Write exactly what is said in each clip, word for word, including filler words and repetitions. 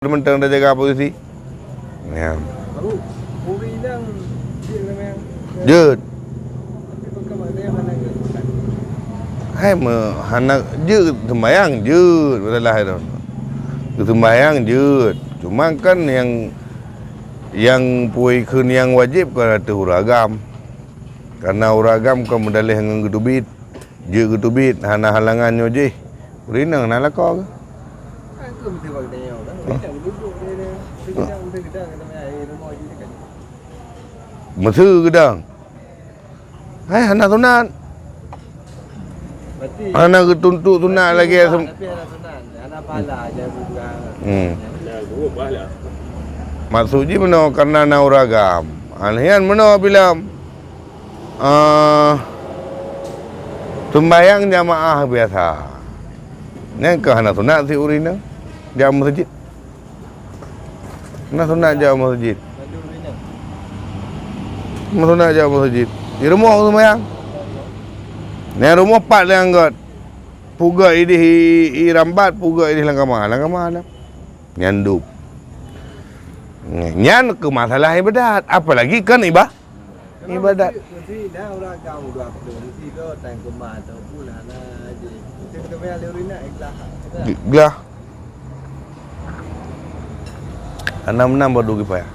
Mantong tajaga posisi. Ya. Baru, uri nyang jeuet memang. Jeuet. Tapi bukan makna yang hana jeuet. Hai me-, hana jeuet sembahyang jeuet masalah itu. Sembahyang jeuet. Cuma kan yang, yang pui kheun yang wajib kan ateueh ureueng agam. Karena ureueng agam kan meudaleh ngon geuteubiet. Jeuet geuteubiet, hana halangan nyoe jih. Ureueng inong na lakoe keuh? Meuseu geudong. Hai, hana sunat. Hana geutuntuk sunat lagèe sem- Tapi hana sunat, hana pahala, jangan bukan. Hmm. Maksud jih meunoe, karena na ureueng agam. Hana nyan meunoe bilom. Ah, sembahyang jamaah biasa. Nyan keuh hana sunat si ureueng inong jak meuseujid. Hana sunat jak meuseujid. Hana sunat jak meuseujid. Di rumoh sembahyang. Nyan rumoh pat lé anggôt. Peugöt idéh i, i rambat, peugöt idéh lam kama. Lam kama lam. Nyan dum. Nyan keuh masalah ibadat. Apalagi kan iba-, Ibadat. Meusti, meusti na ureueng agam dua puluh, meusti do tan keumah ataupun hana jih. Meusti keumah lé ureueng inong ikhlas. Glah. Hana meunan bak duek kifayah.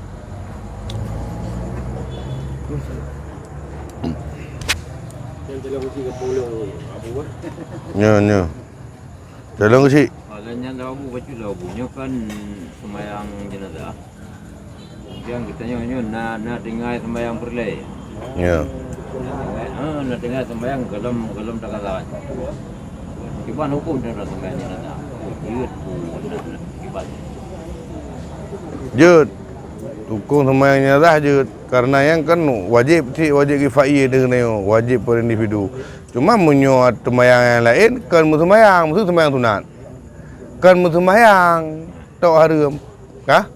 Yang dalam meusti ke pulung abu, eh? Nyo, nyo. Tolong keuchik. Alah nyan dah abu, bacut dah abu. Nyoe kan sembahyang jenazah. Kemudian geutanyoe nyoe na, na tinggai sembahyang peureulèe. Ya. Na tinggai, ha, na tinggai sembahyang golom, golom takaza. Kiban huköm teuh sembahyang jenazah. Oh, jeuet, oh, na, na, kiban. Jeuet. Huköm sembahyang jenazah jeuet. Karena nyan kan wajéb cit, wajéb kifaiyah teuh nyoe, wajéb per individu. Cuma meunyoe teumbayang nyang laén, kon meuseumayang, meuseumayang sunat. Kon meuseumayang, tok hareuem. Kah?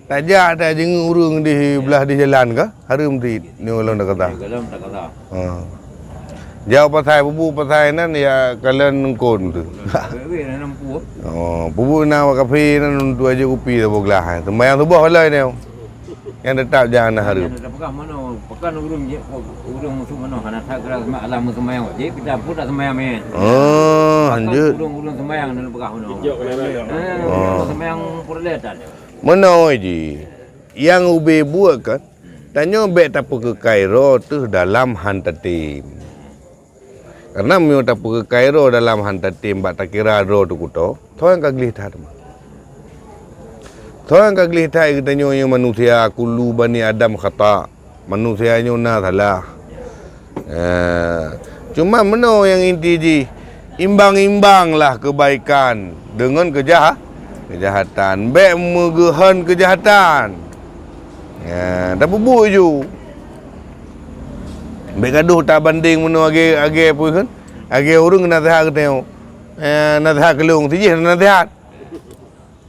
Tajak tajingeuk ureueng di blah di jalan kah? Hareuem cit, nyoe lôn dak kata. Golom takaza. Ha. Jauh pasai, bubu pasai nan ya kalon eungkôn tu. Weh, weh, nan nampu. Oh, bubu na wak kafe nan untuk aja kupi dah boglah. Sembahyang subuh lah ni. Nyang teutap jangan na hareuem. Nyang teutap peugah manoe, pakon ureueng jeuet, ureueng musoh manoe hana that geura seumah alam meuseumbahyang wajéb, kita pun tak seumbahyang mé. Oh, pakon hanjeuet. Ureueng-ureueng seumbahyang dan peugah manoe. Eh, oh. Ureueng seumbahyang peureulèe tan. Meunoe jih, nyang ubé buet kan, tanyoe bèk tapeukeukai droe teuh dalam han tatem. Karena meunyoe tapeukeukai droe dalam han tatem bak takira droe teukuto, soe nyang ka gleh that teuma? Soe nyang ka gleh that geutanyoe nyoe manusia, kullu bani Adam khata. Manusia nyoe na salah. Eh, cuma meunoe nyang inti jih, imbang-imbanglah keubaikan deungon keujaha-, keujahatan. Bèk meugeuhon keujahatan. Eh, tapeubuet ju. Bèk gadoh tabandeng meunoe lagèe, lagèe peue kheun? Lagèe ureueng naseuhat geutanyoe. Eh, naseuhat keu lôn, sijih naseuhat.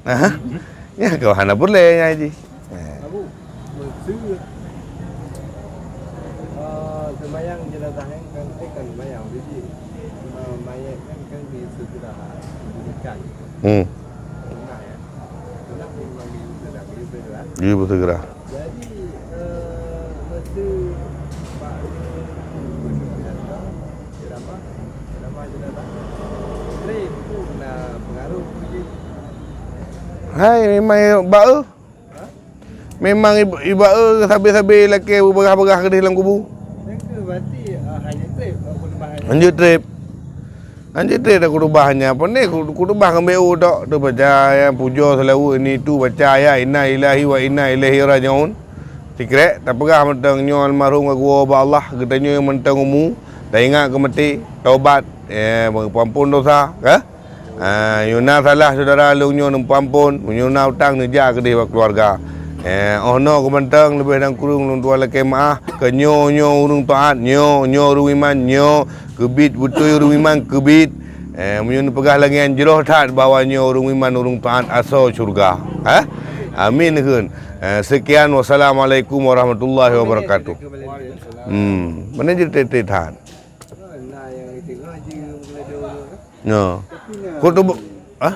Aha. Nyan keuh hana peureulèe nyan jih. Eh. Abu, meuseu, eh, seumayang jenazah nyan kan, eh, kan seumayang, jadi, eh, mayat kan, kan disegera dimandikan. Hmm. Sunat ya. Sunat memang disegera, disegera. Iya, bersegera. Jadi, eh, meuseu bak ceramah, ceramah, ceramah, treb pun na pengaruh tu je. Hai, memang bak eu. Ha? Memang ib-, ibak eu sabe-sabe lakèe beubeurah-beurah keudeh lam kubu. Nyang tu berarti, ah, hanya treb, tak boleh bahas. Lanjut treb. Hanjeuet treb takhutubah nyan, pane khu-, khutubah ngon B O tok, tu baca ayat pujoe seulaweuet ini itu, baca ayat inna lillahi wa inna ilaihi raji'un. Sikrek, tapeugah mantong nyoe almarhum ka geuwoe bak Allah, geutanyoe mantong umu, taingat keu maté, taubat, eh, peuampon dosa, ka? Ah, meunyoe na salah syedara lôn nyoe neupeuampon, meunyoe na utang neujak keudeh bak keuluwarga. Eh, oh noe keu mantong leubeh dan kureueng lôn tuan lakèe meu'ah, keu nyoe, nyoe ureueng taat, nyoe, nyoe ureueng iman, nyoe Keubiet beutôi ureueng iman, keubiet. Eh, meunyoe neupeugah lagèe nyan jroh that bahwa nyoe ureueng iman, ureueng taat asoe syeuruga. Eh? Amin kheun. Eh, sekian, wassalamualaikum warahmatullahi wabarakatuh. Hmm, mana jadi tete that? Ya. Kau tu bu-, ah?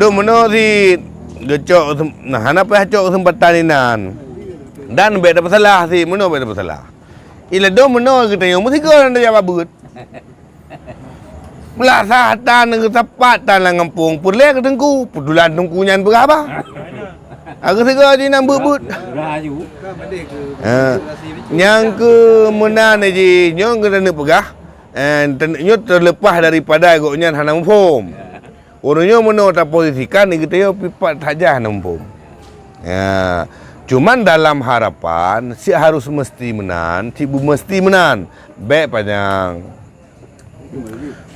Ladôm meunoe cit geucok keusem-, nah, hana payah cok keuseumpatan inan. Dan bèk tapeusalah cit, meunoe bèk tapeusalah. Iladôm meunoe geutanyoe meusigoe nyan tajak bak beuet. Meulasah tan geusapat tan lam gampông, peureulèe keu teungku, peudulan teungku nyan peugah bah. Ageusigoe jih nyan beuet-beuet. Ha, nyang keu meunan jih nyoe geutanyoe peugah, eh, nyoe teuleupah daripada gobnyan hana muphom. Ureueng nyoe meunoe taposisikan di geutanyoe pipat saja hana muphom. Ya, cuman dalam harapan si harus meusti meunan, si beumeusti meunan, bèk panyang.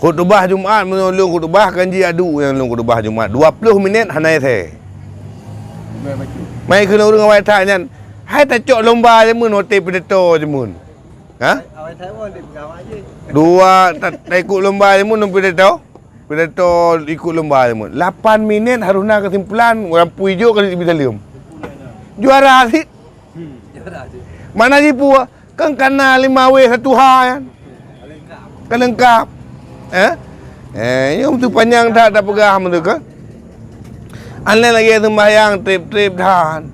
Khutubah Jumat meunyoe lôn khutubah kan ji adu nyang lôn khutubah Jumat dua ploh minèt hana isé. Mai kheun ureueng awai that nyan, hai tacok lomba jameun watèe pidato jameun. Ha? Dua ta-, taikut lomba jameun pidato. Pidato ikut lomba jameun. Lapan minèt harus na keusimpulan, lampu ijo ka jibi saleuem. Juara cit. Mana jipeue? Kan kana lima weh satu ha nyan. Ka leungkap. Eh? Eh, nyoe tu panyang that tapeugah meuteu kan? Alèh lagèe seumbahyang trép-trép that.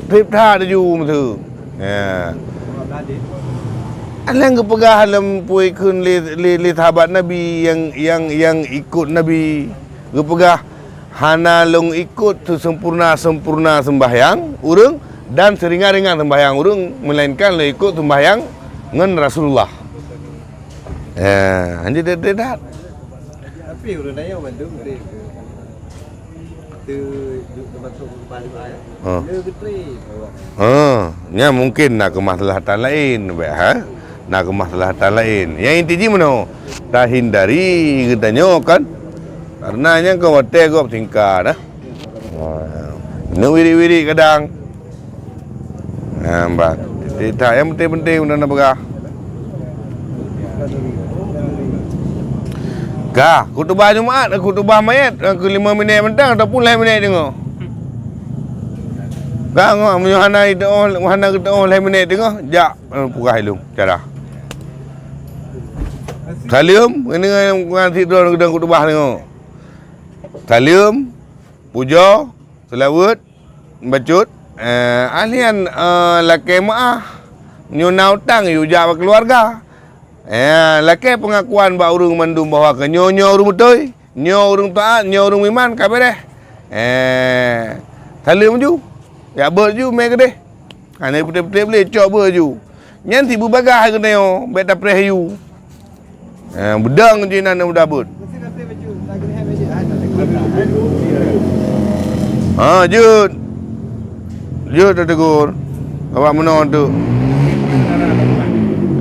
Trép that laju meuteu. Ya. Alèh geupeugah lom peue kheun lé, lé, lé sahabat Nabi nyang, nyang, nyang ikut Nabi. Geupeugah, "Hana lôn ikot seuseumpurna-seumpurna seumbahyang ureueng dan seuringan-ringan seumbahyang ureueng, meulainkan lôn ikot seumbahyang ngon Rasulullah." Eh, hanjeuet that. Tapi ureueng laén mandum teu, teu, teu masuk ke kepala, ya. Ha. Dia geutri. Ha, nyan mungkin na keumaslahatan laén, bèk, ha? Na keumaslahatan laén. Nyang inti jih meunoe, tahindari geutanyoe kan. Karena nyan ka watèe gob singka dah. Ha. Neuwirit-wirit kadang. Ha, bah. Titik tak, nyang penting-penting udah na peugah. Ka, khutubah Jumat, khutubah manyét, keu lima minèt mantong ataupun lhèe minèt deungö. Ka, ngok, meunyoe hana jiteu'oh, hana geuteu'oh lhèe minèt deungö, jak, eh, peugah ilôn, cara. Saleuem, ngon, ngon sidroe geudong khutubah deungö. Saleuem, pujoe, seulaweuet, bacut, eh, ahlian, eh, lakèe meu'ah. Nyoe na utang, yue jak bak keuluwarga. Eh, lakèe peungakuan bak ureueng mandum bahwa keu nyoe, nyoe ureueng beutôi, nyoe ureueng taat, nyoe ureueng iman, ka bèrèh. Eh, saleuem ju, jak beuet ju, mè keudeh. Hana peutrép-peutrép lé, cok beuet ju. Nyan sibeubagaih geutanyoe, bèk tapreh yu. Eh, beudang jih nan udah beuet. Ha, jeuet. Jeuet teutegur. Awak meunoe tu.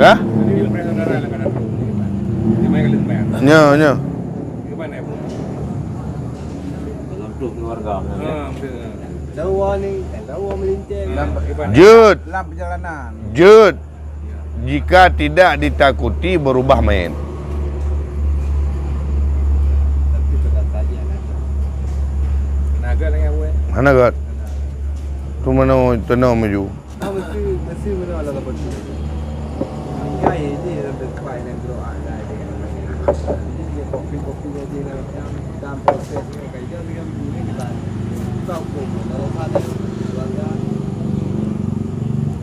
Hah? Nyo, nyo. Jeuet. Jeuet. Jika tidak ditakuti berubah main. Hana göt. Tu meunoe teunoe maju.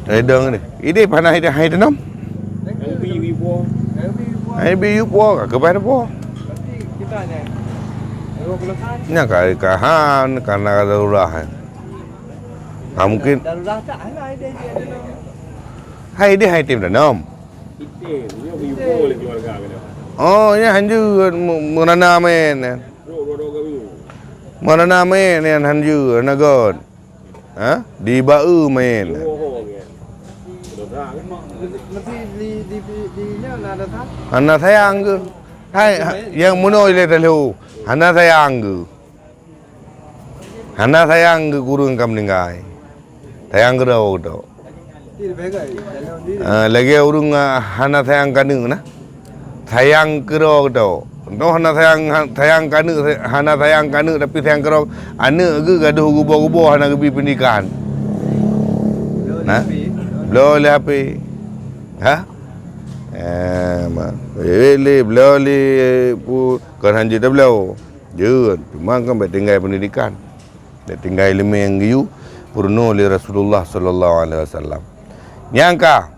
Hai dong ni. Ini panas hai, hai tenom. Hai bi yu po, ka keubai po. Nya ka kahan karena darurat. Ha, mungkin. Darurat tak, hai deh, hai deh, hai tim tenom. Oh, nya hanjeuet mu-, meurana main, ya. Meurana main, ya, hanjeuet, na göt. Ha? Di Baeu main. Hana sayang keu. Hai, ha, nyang meunoe lé teuh. Hana sayang keu. Hana sayang keu ureueng ka meuninggai. Sayang keu droe tok. Ah, lagèe ureueng, ah, hana sayang keu aneuk na. sayang keudroe geutanyoe. Tanyoe hana sayang, sayang keu aneuk, hana sayang keu aneuk, tapi sayang keudroe. Aneuk geuh gadôh geuboh-geuboh, hana geubri peundidikan. Nah, bloe lé H P. Ha? Eh, ma. Eh, lé, bloe lé, pu-, kon hanjeuet tabloe. Jeuet, cuma kan bèk tinggai peundidikan. Bèk tinggai ileumèe nyang geuyue peurunoe lé Rasulullah sallallahu alaihi wasallam. Nyang ka,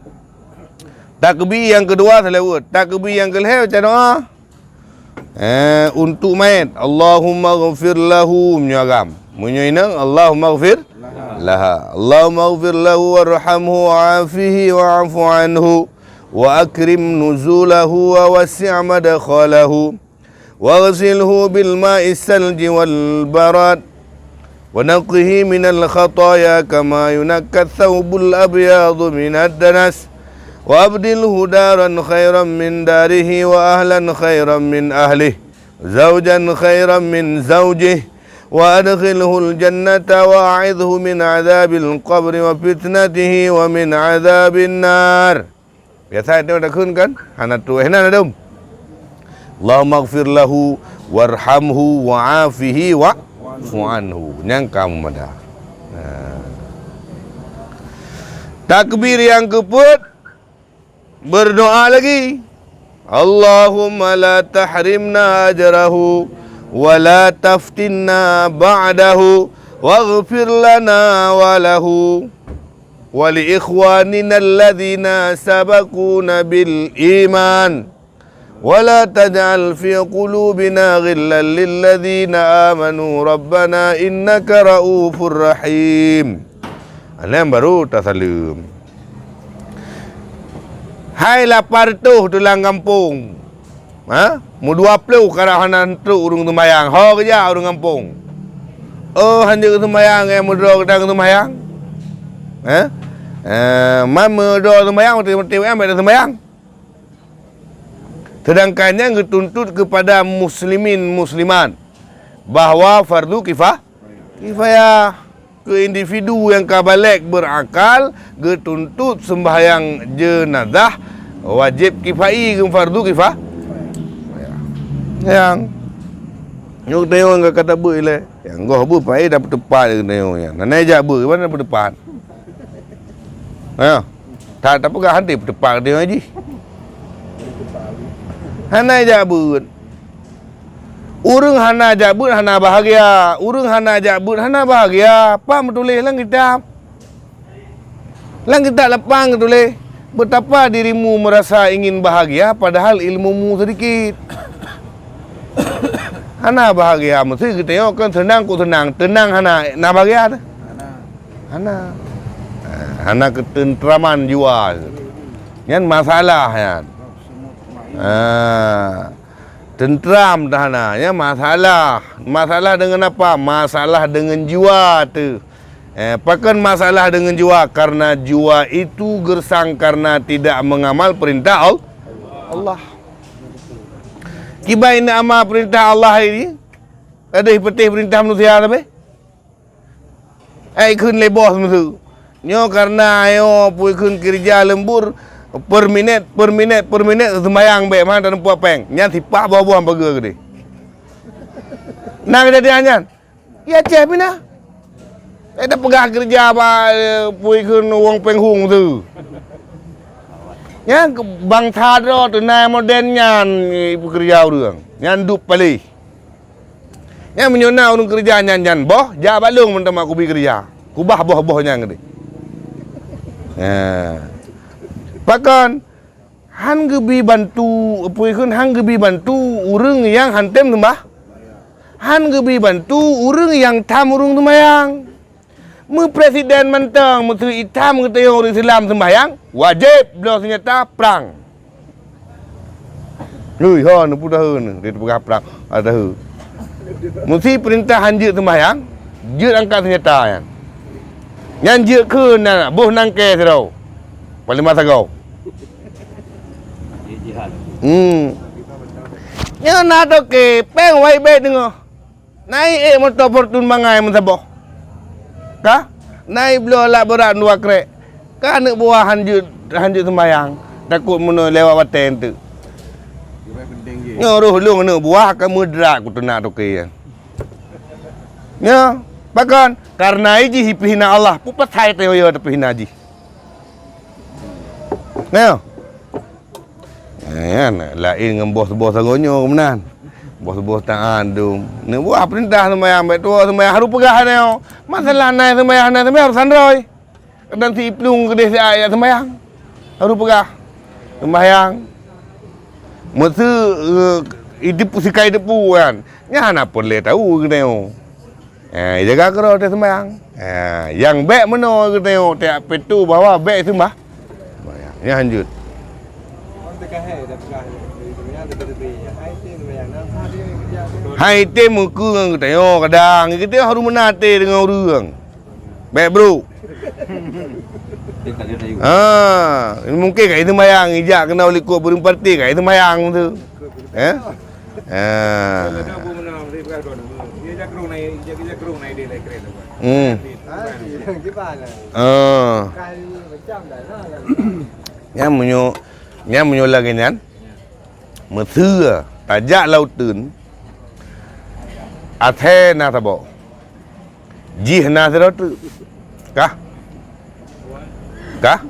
takbir nyang keudua seulaweuet, takbir nyang keulhèe baca doa. Eh, untuk mayét, Allahumma ghfir lahu, meunyoe agam. Meunyoe inong, Allahumma ghfir laha. Allahumma ghfir lahu warhamhu wa'afihi wa'fu anhu wa akrim nuzulahu wa wasi' madkhalahu. Waghsilhu bil ma'is salji wal barad, wa naqqihi minal khataya kama yunaqqa thawbul abyadu minad danas, wa abdilhu daran khairan min darihi wa ahlan khairan min ahlih, zawjan khairan min zawjih, wa adkhilhul jannata wa a'idhhu min adzabil qabri wa fitnatihi wa min adzabin nar. Biasa tanyoe takheun kan? Hana tuwah na dum. Allahummaghfir lahu warhamhu wa'afihi wa'fu anhu. Nyang ka meumada. Nah. Takbir nyang keupeuet, berdoa lagi. Allahumma la tahrimna ajrahu wa la taftinna ba'dahu waghfir lana wa lahu. Wa li ikhwanina alladzina sabaquna bil iman, wa la taj'al fi qulubina ghillan lil ladzina amanu rabbana innaka raufur rahim. Nyan baru tasaleuem. Hai lapan reutôh teuh lam gampông. Ha? Meudua ploh karab hana trok ureueng seumbahyang. Ho geujak ureueng gampông. Oh, hanjeuet seumbahyang, eh, meudroe geutanyoe seumbahyang? Eh? Eh, man meudroe seumbahyang, beutôi-beutôi, eh, bèk seumbahyang. Sedangkan nyan geutuntut kepada muslimin muslimat bahwa fardu kifah-, kifayah. Keu individu nyang ka balek beurakal, geutuntut seumbahyang jeunazah wajéb kifai, geu fardu kifa-, kifayah. Nyang, nyoe geutanyoe nyang ka tabeuet ilèe, nyang goh beuet pai dapat teupat geutanyoe nyan. Hana jak beuet, mana dapat teupat? Ha? That tapeugah hana teupat geutanyoe jih. Hana jak beuet. Ureueng hana jak beuet hana bahagia. Ureueng hana jak beuet hana bahagia. Pat meutuléh lam kitab? Lam kitab lapang geutuléh, "Betapa dirimu merasa ingin bahagia padahal ilmumu sedikit." Hana bahagia, meusti geutanyoe kon seunang kok seunang. Teunang hana, na bahagia teuh? Hana. Hana keuteuntraman jiwa. Nyan masalah nyan. Ha. Teuntram dah na, ya, masalah. Masalah deungon apa? Masalah deungon jiwa teuh. Eh, pakon masalah deungon jiwa? Karena jiwa itu gersang karena tidak mengamal perintah Al-, Allah. Kiban inong amal perintah Allah ini, ada peuteh perintah manusia tapi? Ai kheun lé bos meusu. Nyoe kareuna ayo pui kheun keureuja leumbur, per minét, per minét, per minét seumbahyang bèk, mantong teumpat péng. Nyan sipah boh-boh beugeue geude. Na keujadian nyan? Ya ceh pih na. Eh, tapeugah keureuja ba, eh, pui kheun wong péng hung tu. Nyan ke-, bansa droe tu na modern nyan, eh, peukeureuja ureueng. Nyan dup paléh. Nyan meunyoe na ureueng keureuja nyan, nyan boh, jak bak lôn meuteumé kubi keureuja. Kubah boh-boh nyan keudeh. Ha. Pakon? Han geubi bantu, peue kheun han geubi bantu ureueng nyang han tem seumbah. Han geubi bantu ureueng nyang tham ureueng seumbahyang. Meupresiden mantong, meuteui itam geutanyoe ureueng Islam seumbahyang, wajéb bloe seunjata prang. Lui, ho, neupeudaheu neuh, di teupeugah prang, ah, daheu. Meusi peurintah han jeuet seumbahyang, jeuet angkat seunjata nyan. Nyan jeuet kheun na, boh nangkée sidroe. Panglima Sagoe. Hmm. Nyan na toke, péng wai bèk deungoe. Na ék moto Fortuner bangai meusaboh. Ka? Na ék bloe alat beurat dua krek. Ka aneuk buah han jeuet, han jeuet seumbahyang. Takot meunoe lewat watèe eunteuk. Nyoe roh lôn aneuk buah ka meudra kuteunak toke nyan. Nyoe, pakon? Kareuna jih ipeuhina Allah. Peue pasai teuh yo teupeuhina jih? Nyoe. Eh, laén ngon bos-bos sagoe nyoe keumenan. Bos-bos taat dum. Neubuah peurintah seumayang, bèk tuwoe seumayang, harôh peugah nyoe. Masalah na seumayang, na seumayang, urusan droe. Kadang si iplueng keudeh si ayat seumayang. Harôh peugah. Seumayang. Meuseu, eh, itu sikai teupeu kan. Nyan hana peureulèe tahu keunoe. Ha, jaga keudroe teuh seumayang. Ha, nyang bèk meunoe geutanyoe tiep pintoe bahwa bèk seumayang. Seumayang. Nyan hanjeuet. Hai tem meukeue ngon geutanyoe kadang. Geutanyoe harôh meunan até deungon ureueng. Bèk brôk. Ha, mungken ka seumayang, ijak keunoe likot burung parti ka seumayang tu. Eh? Ha. Hmm. Ah. Nyan meunyoe, nyan meunyoe lagèe nyan, meuseu tajak lam uteuen, asèe na saboh. Jih na sidroe teuk. Kah? Kah?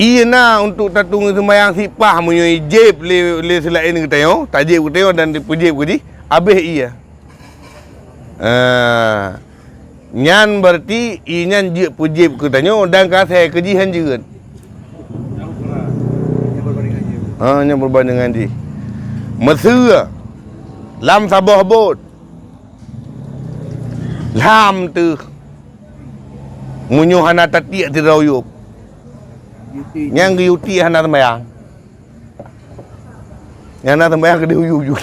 Ié na untuk tatueng seumayang sipah meunyoe ijép lé, lé seulaén geutanyoe, tajép geutanyoe dan dipeujép keu jih, abéh ié. Ah, nyan berarti ié nyan jeuet peujép keu tanyoe dan ka asèe keu jih han jeuet. Ha, nyan peubandingan jih. Meuseu lam saboh bot. Lham teuh. Meunyoe hana tatiek sidroe yub. Nyang geuyue tiek hana seumayang. Nyang na seumayang keudeh u yub-yub.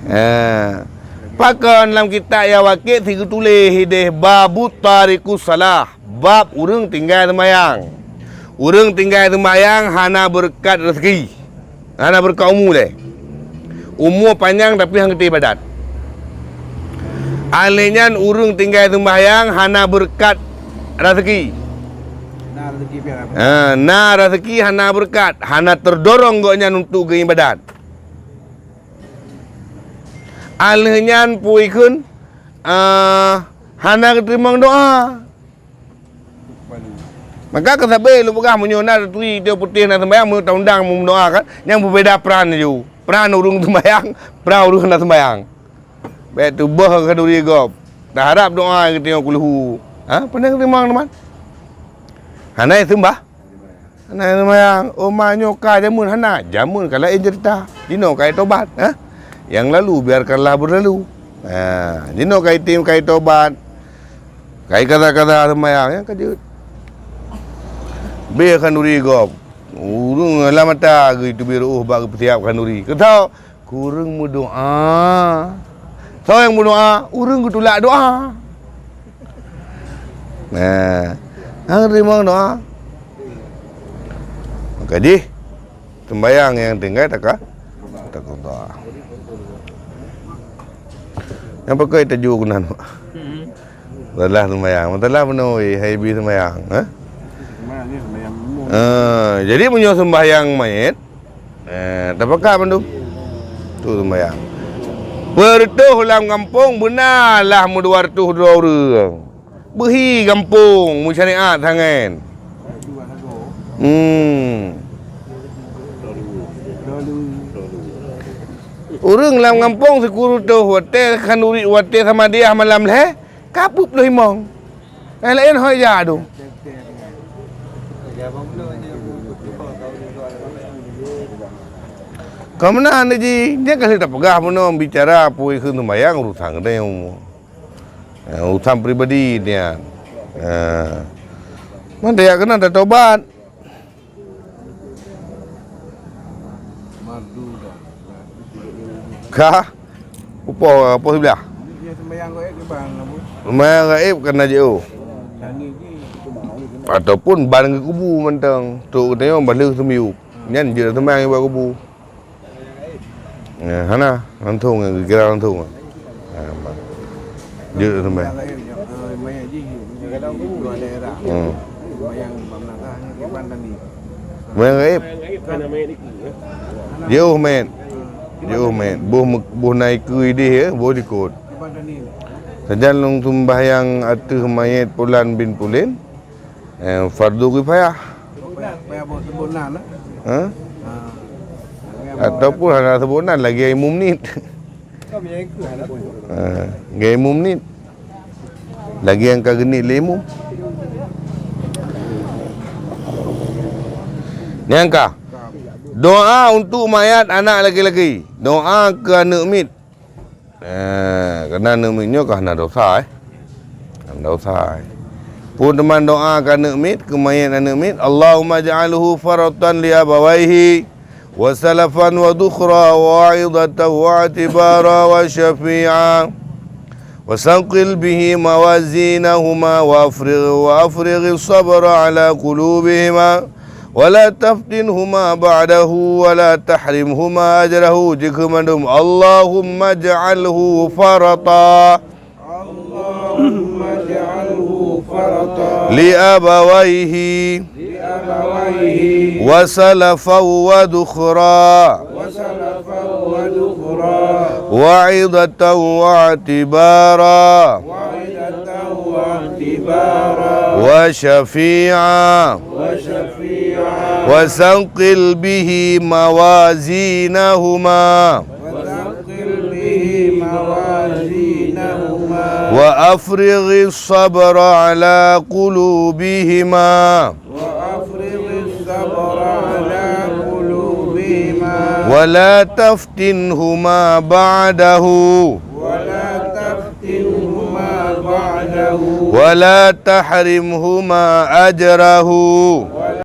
Ha. Pakon lam kitab Yawaqit si geutuléh ideh babut tarikus salah. Bab ureueng tinggai seumayang. Ureueng tinggai seumayang hana beureukat raseuki, hana beureukat umu lé. Umu panyang tapi han geutem ibadat. Alèh nyan ureueng tinggai seumayang hana beureukat raseuki. Na raseuki pian apa? Ha, na raseuki hana beureukat, hana teudorong gobnyan untuk geuibadat. Alèh nyan peue kheun, ah, hana geuteurimong doa. Maka keu sabé lôn peugah meunyoe na turi tiep putéh na seumayang, meunyoe ta-undang meudoa kan, nyang beubeda pran laju. Pran ureueng seumayang, pran ureueng hana seumayang. Bèk teuboh khanuri gob. Taharap doa geutanyoe keuluhu. Ha, peunah teurimong teuma. Hana seumbah. Hana seumayang. Oh, ma nyoe ka jameun hana. Jameun ka laén ceurita. Jinoe ka tobat, ha? Yang lalu biarkanlah berlalu. Ha, jinoe ka item ka tobat. Kai kaza-kaza seumayang nyang ka jeuet. Bèk khanuri gob. Ureueng lam mata geuteubiet reuôh bak geupeusiap khanuri. Keu soe? Keu ureueng meudoa. Soe nyang meudoa? Ureueng geutulak doa. Nah, hana teurimong doa. Maka jih sembahyang nyang tinggai taka, taka doa. Nyang pakon taju keunan. Masalah seumayang. Masalah bunoe hai bi seumayang, eh? Eh, jadi meunyoe sembahyang manyét, eh, tapakat mandum. Tu seumayang. Peureutoh lam gampông beuna lah meudua reutôh droe ureueng. Beuhi gampông meusyariat sangen. Hmm. Ureueng lam gampông sikureueng reutôh watèe khanuri watèe samadiyah malam lhèe, ka peuet ploh limong. Nyang laén hôi ja dong. Ka meunan jih, nyan ka lheueh tapeugah bunoe bicara peue kheun seumayang urusan geutanyoe. Eh, urusan pribadi nyan. Eh. Man tajak keunan tatobat. Ka? Upo, upo siblah? Seumayang gaib kana jiôh. Ataupun ban geukubu mantong. Trok geutanyoe ban lheueh seumiyueb. Nyan jeuet seumayang bak kubu. Eh, hana, langsung, geukira langsung. Eh, ma-, jeuet sampai. Hmm. Sumbayang gaib. Jiôh mét. Jiôh mét. Boh me-, boh na ikeue idéh, ya, boh likot. Sajan lôn sumbayang ateueh manyét pulan bin pulan, eh, fardu kifayah. Ha? Ataupun hana seubut nan, lagèe imum niet. Ha, lagèe imum niet. Lagèe nyang ka geuniet lé imum. Nyang ka. Doa untuk mayat anak laki-laki. Doa keu aneuk miet. Eh, keunan aneuk miet nyoe ka hana dosa, eh. Hana dosa, eh. Peue teuma doa keu aneuk miet, keu mayét aneuk miet, "Allahumma ij'alhu faratan li abawaihi, wa salafan wa dhukhra, wa 'idatan wa i'tibara, wa syafi'a, wa sanqil bihi mawazinahuma, wa afrigh, wa afrigh sabra ala qulubihima." Wa la taftinhuma ba'dahu wa la tahrimhuma ajrahu. Jikheun mandum, Allahumma ij'alhu farata. Allahumma ij'alhu farata. Li abawaihi. Li abawaihi. Wa salafan wa dhukhra. Wa salafan wa dhukhra. Wa 'idatan wa i'tibara. Wa 'idatan wa i'tibara. Wa syafi'a. وثقل به موازينهما. وثقل به موازينهما. وأفرغ الصبر على قلوبهما. وأفرغ الصبر على قلوبهما. ولا تفتنهما بعده. ولا تفتنهما بعده. ولا تحرمهما أجره.